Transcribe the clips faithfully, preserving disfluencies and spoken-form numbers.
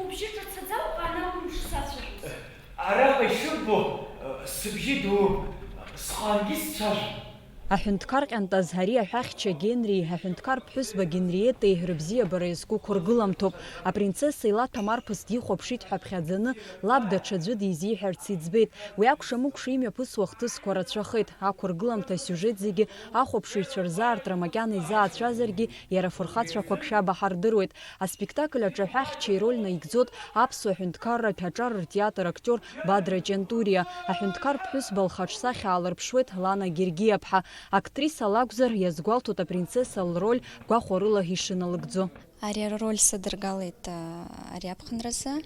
Убжьы ҿыцаӡамкәа анаумш сацәажәоз. Араҟа ишыббо, сыбжьы дууп, сҟангьы сцәажәон. Аҳәынҭқар ҟьантаз ари аҳәахьча Генри, аҳәынҭқар ԥҳәызба Генриеттеи рыбзиабара иазку қәыргыламҭоуп. Апринцесса илаҭәам арԥыс дихәаԥшит ҳәа ԥхьаӡаны, лаб даҽаӡәы дизиҳәарц иӡбеит. Уи акәша-мыкәша имҩаԥысуа хҭысқәа рацәахеит. Ақәыргыламҭа асиужет зегьы ахәаԥшыҩцәа рзаартра макьана изаацәазаргьы, иара фырхацәақәак шәаба ҳардыруеит. Аспектакль аҿы аҳәахьча ироль наигӡоит аԥсуа ҳәынҭқарратә аҿар ртеатр актиор Бадра Ҷантуриа. Аҳәынҭқар ԥҳәызба лхаҿсахьа аалырԥшуеит Лана Гергиаԥҳа. Актриса лакәзар, иазгәалҭоит апринцесса лроль гәахәарыла ишыналыгӡо. Ари ароль садыргалеит, а, ари аԥхынразы,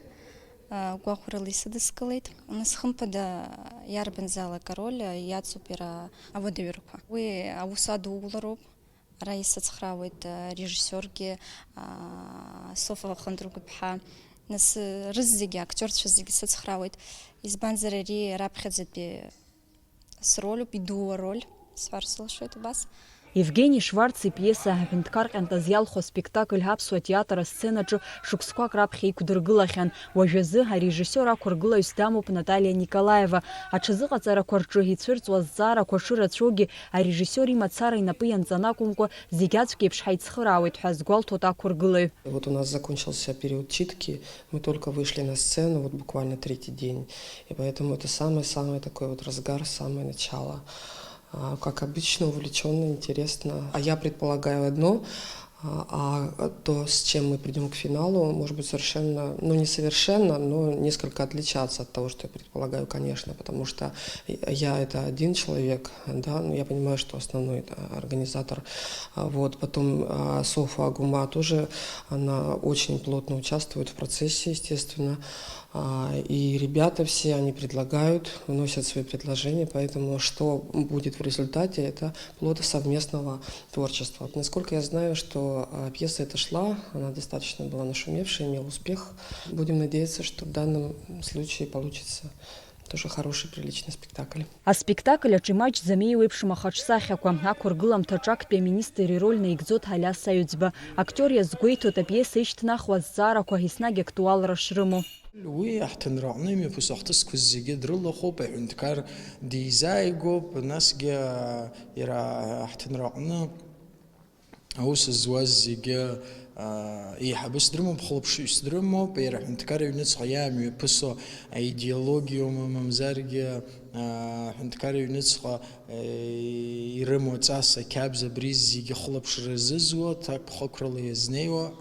а, гәахәарыла исыдыскылеит. Нас, хымԥада, иарбанзаалак ароль, а, иаҵоуп иара ауадаҩрақәа. Уи аус адулароуп. Ара исыцхраауеит, а, режиссиоргьы, а, Софа Хандрыгә-иԥҳа. Нас, рызегьы, актиорцәа зегьы сыцхраауеит. Избанзар, ари раԥхьаӡатәи срольуп, идуу ароль, сҳәар сылшоит убас. Евгени Шварц ипиеса аҳәынҭқар ҟьантаз иалху аспектакль аԥсуа театр асценаҿы шықәсқәак раԥхьа иқәдыргылахьан. Уажәазы арежиссиор ақәыргылаҩыс дамоуп Наталиа Николаева. Аҽазыҟаҵарақәа рҿы ицәырҵуа азҵаарақәа шырацәоугьы, арежиссиор имацара инапы ианҵаны акәымкәа, зегь аӡәк еиԥш ҳаицхыраауеит ҳәа азгәалҭоит ақәыргылаҩ. Вот у нас закончился период читки, мы только вышли на сцену, вот буквально третий день, и поэтому это самый-самый такой вот разгар, самое начало. А, как обычно, увлечённо, интересно. А я предполагаю одно, а, а то, с чем мы придём к финалу, может быть совершенно, ну, не совершенно, но несколько отличаться от того, что я предполагаю, конечно, потому что я — это один человек, да, но я понимаю, что основной — это организатор. А, вот, потом, а, Софа Агума тоже, она очень плотно участвует в процессе, естественно. А, и ребята все, они предлагают, вносят свои предложения, поэтому что будет в результате, это плод совместного творчества. Насколько я знаю, что, а, пьеса эта шла, она достаточно была нашумевшая, имела успех. Будем надеяться, что в данном случае получится тоже хороший, приличный спектакль. Аспектакль аҿы имаҷӡам еиуеиԥшым ахаҿсахьақәа. Ақәыргыламҭаҿы актәи аминистр ироль наигӡоит Алиас Аҩӡба. Актиор иазгәеиҭоит, апиеса ишьҭнахуа азҵаарақәа еснагь актуалра шрымоу. Уи аҳҭынраҟны имҩаԥысуа ахҭысқәа зегьы дрылахәуп, аҳәынҭқар дизааигәоуп, насгьы, а, иара аҳҭынраҟны аус зуаз зегьы, а, еиҳабыс дрымоуп, хылаԥшҩыс дрымоуп, иара аҳәынҭқар аҩныҵҟа иаамҩаԥысуа аидеологиоума, мамзаргьы, а, аҳәынҭқар аҩныҵҟа, е, ирымоу аҵас, ақьабз, абри зегьы хылаԥшра зызуа, ҭакԥхықәрала иазнеиуа,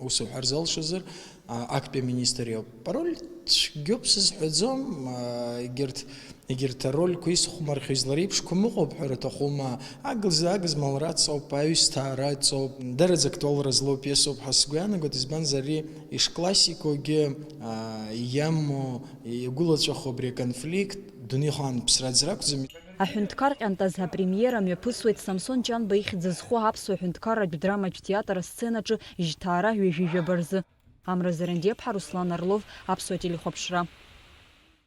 ус уҳәар залшозар, а, актәи аминистр иоуп. Пароль цәгьоуп сызҳәаӡом, а, егьырҭ, егьырҭ арольқәа исыхәмархьо излареиԥшқәам ыҟоуп ҳәара аҭахума, агыз-, агызмалраҵоуп, аҩсҭаараҵоуп, дараӡа актуалра злоу пиесоуп ҳәа сгәы иаанагоит, избанзар, ари ишклассикогьы, а, иамоу, иагәылаҵәаху абри аконфликт, дунеихаан ԥсра аӡра акәӡам. Аҳәынҭқар ҟьантаз апремиера мҩаԥысуеит Самсон Ҷанба ихьӡ зху аԥсуа ҳәынҭқарратә драматә театр асценаҿы жьҭаара ҩажәи жәаба рзы. Амра Зарандиаԥҳа, Руслан Орлов, Аԥсуа телехәаԥшра.